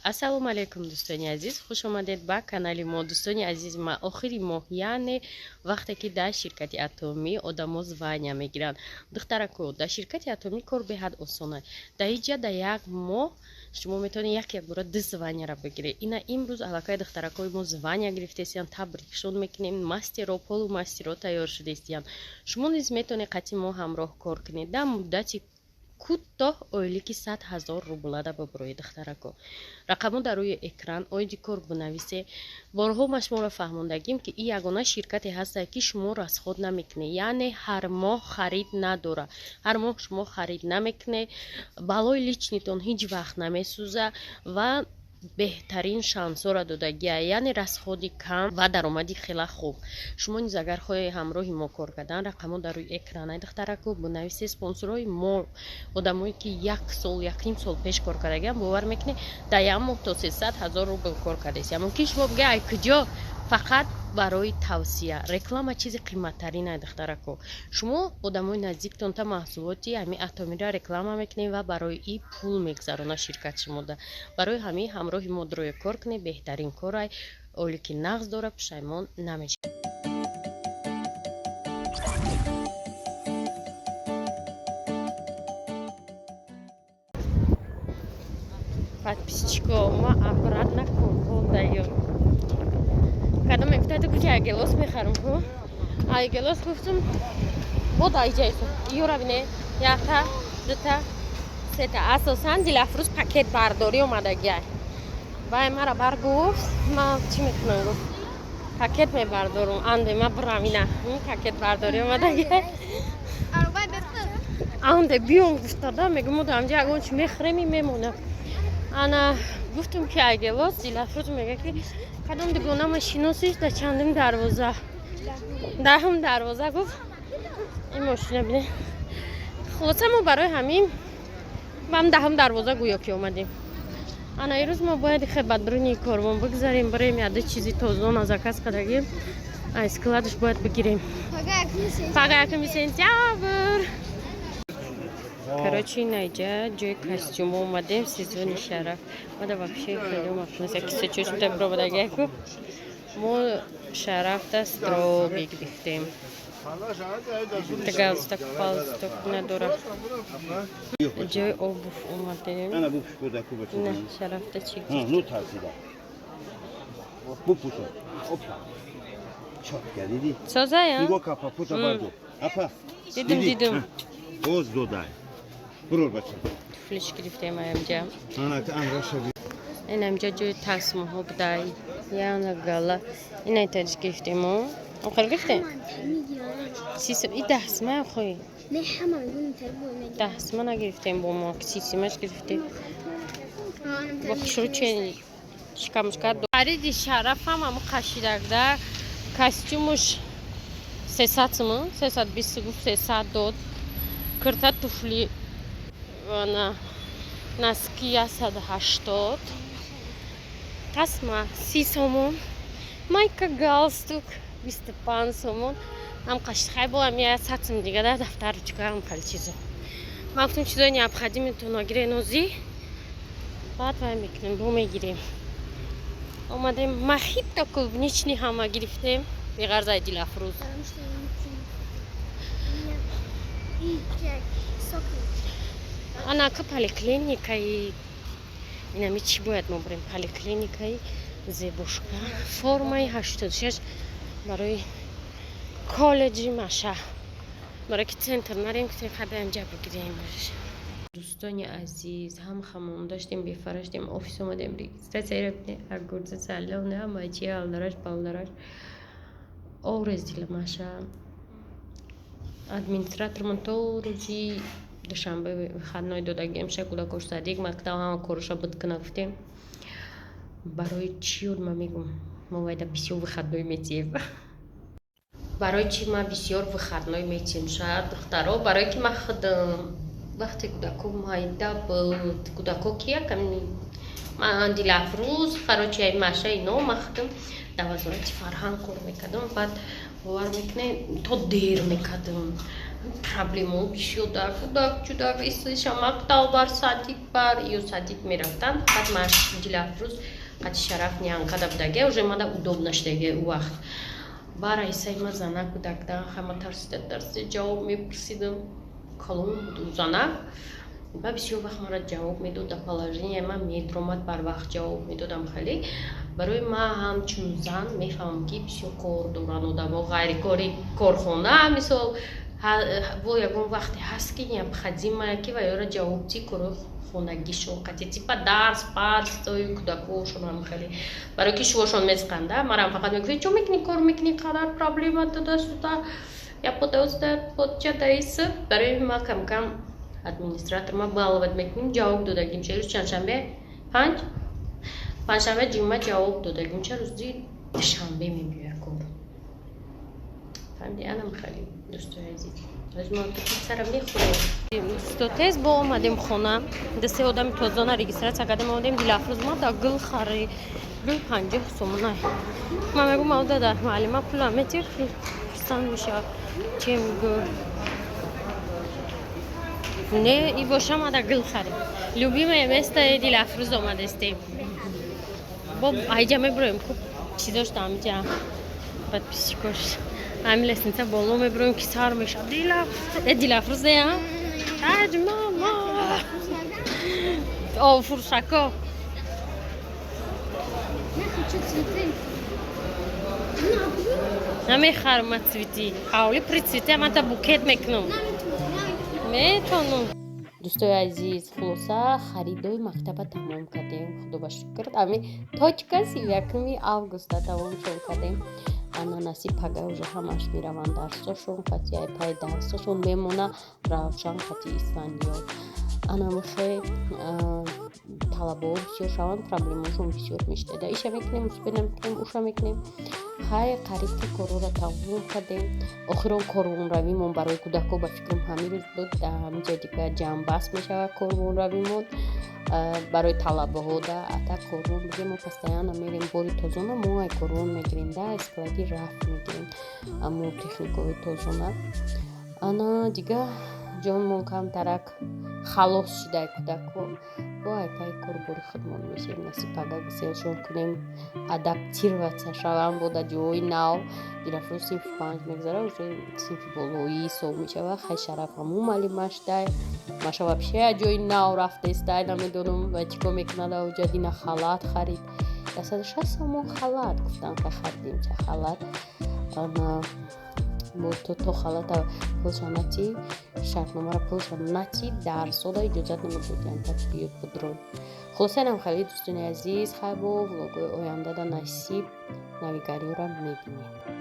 Ассалому алайкум, дӯстони азиз, хуш омадед ба канали мо. Дӯстони азиз, ма охири моҳ, яъне вақте ки дар ширкати Атомӣ одамо звания мегиранд. Духтарако, дар ширкати Атомӣ кор беҳад осона. Дар иҷа дар як моҳ шумо метавонед як якбора ду званияро бигиред. Ина имрӯз аллакай духтаракои мо звания гирифтесиянд, табрикшон мекунем, мастеро, полумастеро тайёр шудестиянд. Шумо низ метавонед қатъи мо ҳамроҳ кор кунед. Дар муддати кӯтоҳ ойлики 100 000 рублада бибуроед, духтарако. Рақамҳо дар рӯи экран, оиди кор бинависе. Борҳо ма шуморо фаҳмондагим, ки ин ягона ширкате ҳастае, ки шумо расход намекунед, яъне ҳар моҳ харид надора. Ҳар моҳ шумо харид намекунед, балои личныйтон ҳеҷ вақт намесӯза ва беҳтарин шансҳоро додагия, яъне расходи кам ва даромади хела хуб. Шумо низ агар хоҳед ҳамроҳи мо кор кардан, рақамҳо дар рӯи экранай, духтарако, бинависе. Спонсорҳои мо одамое ки як сол, якним сол пеш кор кардагиам, бовар мекунед, дар як моҳ то 300 000 рубл кор кардааст. Мумкин шумо бигӯед, ай куҷо? Фақат барои тавсия. Реклама чизи қиматтарин, духтарако. Шумо одамои наздиктон та маҳсулоти ҳамин Атомира реклама мекунед ва барои и пул мегузарона ширкат шумода. Барои ҳамин ҳамроҳи мо дроя кор кунед, беҳтарин корай, оле ки нағз дора, пушаймон намешавед. Подписчико, ма обратно корвон. Кадом мегуфта, ту гуфти айгелос мехарам ку, айгелос гуфтум, бо даиҷаисо ёра бине, якта, дута, сета. Асосан Дилафрӯз пакет бардорӣ омадагиай. Вай мара бар гуфт, ма чӣ мекунам, гуфт, пакет мебардорум, анде ма бурам, ина пакет бардорӣ омадагиай, анде биём гуфтада, мегум мо дамҷа ягон чи мехӯрем, мемонам. Ана гуфтум ки айгелос, Дилафрӯз мега, ки кадом дугонама шиносиш, дар чандум дарвоза, даҳум дарвоза гуфт. Ин мошина бине. Хулоса, мо барои ҳамин бам даҳум дарвоза гӯё ки омадем. Ана ирӯз мо бояд хе ба дуруни корвон бигзарем, бирем яда чизи тозона заказ кардагим, ай складаш бояд бигирем. Фага якуми сентябр. Короче, наиҷа ҷои костюмо омадем, сезони шараф. Мада вообще хеле мақнас, яки сечошта бировадагияку. Мо шарафта строгий гирифтем. Галстук, палстук надора. Ҷои обувь омадем. На шарафта чӣ? Ну тарсида. Бупуша. Опа. Чоп кардиди? Созая? Нигоҳ капа, пута бардор. Апа. Дидим, дидим. Боз додай. Бурор, бача. Туфлиш гирифтем аямҷа. Ана ангаша. Инамҷа ҷои тасмоҳо будай. Яна гала. Инай тариш гирифтему. Охир гирифтем? Сисим и даҳсима хоҳӣ? Даҳсима нагирифтем бо мо, сисимаш гирифтем. Бо хушрӯ чен шикамушка. Хариди шарафам ҳаму қашидагда костюмуш 300 сумон, 320 гуфт, 300 дод. Кирта, туфли, ана носки 180, тасма 30 сомон, майка, галстук 25 сомон. Ҳам қашидхай бо ам 100 сум дига да дафтар, ручка, ҳам хали чизо. Ман гуфтам, чизои необходимыйтон гирен озӣ, баъд вай мекунем, бо мегирем. Омадем, мохито, клубничный ҳама гирифтем, беғарзаи Дилафрӯз. Анака поликлиникаи инами чӣ бояд мо бурем, поликлиникаи Зебушка, формаи 86 барои коллеҷи Маша, барои ки центр нарем, гуфтем хабаямҷа бигирем. Дӯстони азиз, ҳам хамом доштем, бефараштем, офис омадем, регистрацияро бинед, огурцы, солёный, ҳама чи алдараш балдараш орез. Дила Маша администратормон то рӯзи душанбе выходной додагием, ша кӯдакош садик, мактаб, ҳама короша буд куна гуфтем. Барои чӣ ма мегум, мо вайда бисёр выходной метиҳем. Барои чӣ ма бисёр выходной метиҳем шояд, духтаро? Барое ки ма худам вақте кӯдако майда буд, кӯдако ки якам ман Дилафрӯз, короче, Маша, ино, ма худам дар вазорати фарҳанг кор мекардам. Баъд бовар мекунед, то дер мекардам. Проблемао бисёр, кӯдак чудак исиша мактаб бар, садик бар, ё садик мерафтанд. Фақат маш Дилафрӯз қати Шараф нянкада будаге, уже мада удобно шудаге. Ӯ вақт ба раисаи ма занак будакда, ҳама тарсида тарсида ҷавоб мепурсидам. Калон буд занак ба, бисёр вақт мара ҷавоб медод, дар положение ман медромад, барвақт ҷавоб медодам. Хеле барои ман ҳамчун зан мефаҳмам, ки бисёр кор доранд одамо, ғайрикори корхона. Мисол, бо ягон вақте ҳаст, ки необходимая, ки ва ёра ҷавоб ти, кори хонагишон қати, типа дарс парс тои кӯдакошон хеле, барои ки шувошон месқанда. Марам фақат мегуфт: «Чо мекунӣ, кор мекунӣ, қадар проблема туда-сюда, я подоста подчадаис». Барои ма камкам администратор ма баловать мекунем, ҷавоб додагим. Ча рӯз? Чандшанбе, панҷшанбе, ҷумъа ҷавоб додагим, ча рӯзи душанбе мебиёя кор. Фаҳмиди? Анам хеле, дӯстои азиз, мо пиццара мехӯрем. Дӯсто, тез бо омадем хона, дасе одами тозона регистрация кардем, омадем. Дилафрӯз ма да гул хари, гул 50 сомонай. Ма мегӯм: «Дада, муаллима пула метир, хурсанд мешавад, чем гул». Не, и боша, мада гул харем. Любимое место Дилафрӯз омадестем. Бо айҷа мебуроем, ку чизошта амиҷа подписчикош, ҳами лестница боло мебуроем, ки сар мешавад. Дилафрӯз э аҷ мама о фуршако. Я хочу цветы. Намехарам ма цветы, ҳавли при цветы, мата букет мекунам, метонам. Дӯстои азиз, хулоса, харидои мактаба тамом кардем, худо ба шукр. Ами точка 31 августа тамомшон кардем. Ана насиб, пага уже ҳамаш мераванд дарсошон қати, ай пай дарсошон мемона Равшан қати Исфандиёр. Анамихе талабаҳо бисёр шаванд, проблемашон бисёр мешуда. Иша мекунем, успе намекунем, уша мекунем. Хай, қариб ки корҳоро тамом кардем. Охирон корвонравимон барои кӯдакҳо, ба фикрам, ҳамин рӯз буд. Дар ҳаминҷа дига ҷамъбаст мешавад корвонравимон барои талабаҳо. Да ата корвон биге, мо постоянно мерем, бори тозона мо ай корвон мегирем, да склади рафт мегирем, амо техникаҳои тозона. Ана дига ҷонмон камтарак халос шидай, кӯдакҳо бо ай пай корбори худмон мешавем. Насиб, пага гуселшон кунем, адаптироваться шавам бо дар ҷои нав. Дилафрӯз синфи панҷ мегузара, уже синфи болоӣ ҳисоб мешавад. Хай, Шараф ҳамун маълимашдай, маша вообще ҷои нав рафтестай, намедонам ва чӣ кор мекунад оҷа. Дина халат харид, 160 сомон халат гуфтам, ка харидем ча халат. Бо то халата пулша натӣ, шартномаро пулша натӣ, дарсода иҷозат намедодиям, так биёд будрон. Хулоса, инам хеле, дӯстони азиз. Хай, бо влогои ояндада насиб навигариёро мебинем.